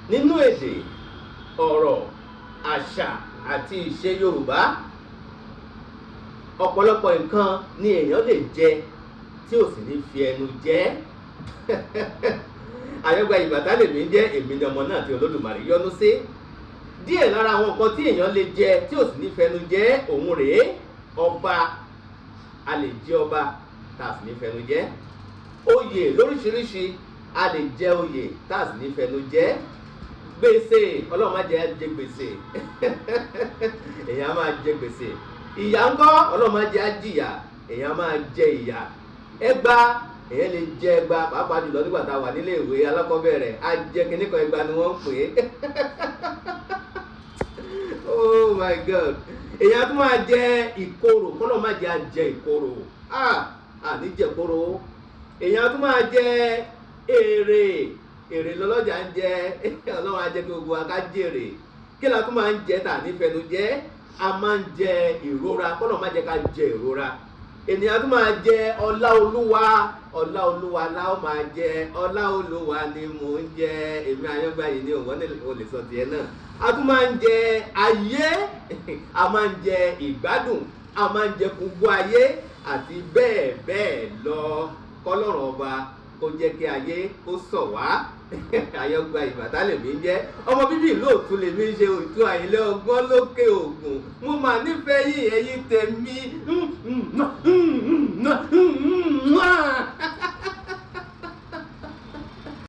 Nínú èdè, ọ̀rọ̀, àṣà àti ìṣe Yorùbá, ọ̀pọ̀lọpọ̀ nǹkan ni èèyàn lè jẹ tí ò sì ní fi ẹnu jẹ. Àyàngbáyì Ìbàtà lèmi ń jẹ́. Èmi ni ọmọ náà tí Olódùmarè yọ́nú sí. Díẹ̀ lára àwọn nǹkan tí èèyàn lè jẹ tí ò sì ní fẹnu jẹ òun rèé: ọba, a lè jẹ ọba tá a sì ní fẹnu jẹ. Oyè lóríṣiríṣi, a lè jẹ oyè tá a sì ní fẹnu jẹ. Gbèsè, Ọlọ́run má jẹ́ á jẹ gbèsè, èèyàn á máa jẹ gbèsè. Ìyà ńkọ́? Ọlọ́run má jẹ́ á jìyà, èèyàn á máa jẹ ìyà. Ẹgba, èèyàn lè jẹ ẹgba, pàápàá jùlọ nígbà tá a wà nílé ìwé alákọ̀ọ́bẹ̀rẹ̀, á jẹ kinní kan, ẹgba ni wọ́n ń pè é. Oh my God! Èèyàn á tún máa jẹ ìkorò, kọ́lọ́run má jẹ́ á jẹ ìkorò, ah, àní jẹ ìkorò. Èèyàn á tún máa jẹ èrè, èrè lọ́lọ́jà ń jẹ, Ọlọ́run á jẹ́ kí gbogbo wa ká jèrè. Kí la tún máa ń jẹ tà ní fẹnu jẹ? A máa ń jẹ ìrora, kọ́lọ́run má jẹ́ ká jẹ ìrora. Ènìyàn tún máa jẹ ọlá Olúwa, ọlá Olúwa la ó máa jẹ, ọlá Olúwa ni mò ń jẹ. Èmi Àyàngbáyì ni òun ò lè sọ tiẹ̀ náà. A tún máa ń jẹ ayé, a máa ń jẹ ìgbádùn, a máa ń jẹ gbogbo ayé àti bẹ́ẹ̀ bẹ́ẹ̀ lọ. Kọ́lọ́run ọba kó jẹ́ kí ayé kó sọ̀ wá. Àyàngbáyì Ìbàtà lèmi ń jẹ́, ọmọ bíbí ìlú Òtún lèmi ń ṣe, Òtún Àyìnlẹ́ ọgbọ́n lókè Ògùn. Mo máa nífẹ̀ẹ́ yín, ẹ̀yin tèmi.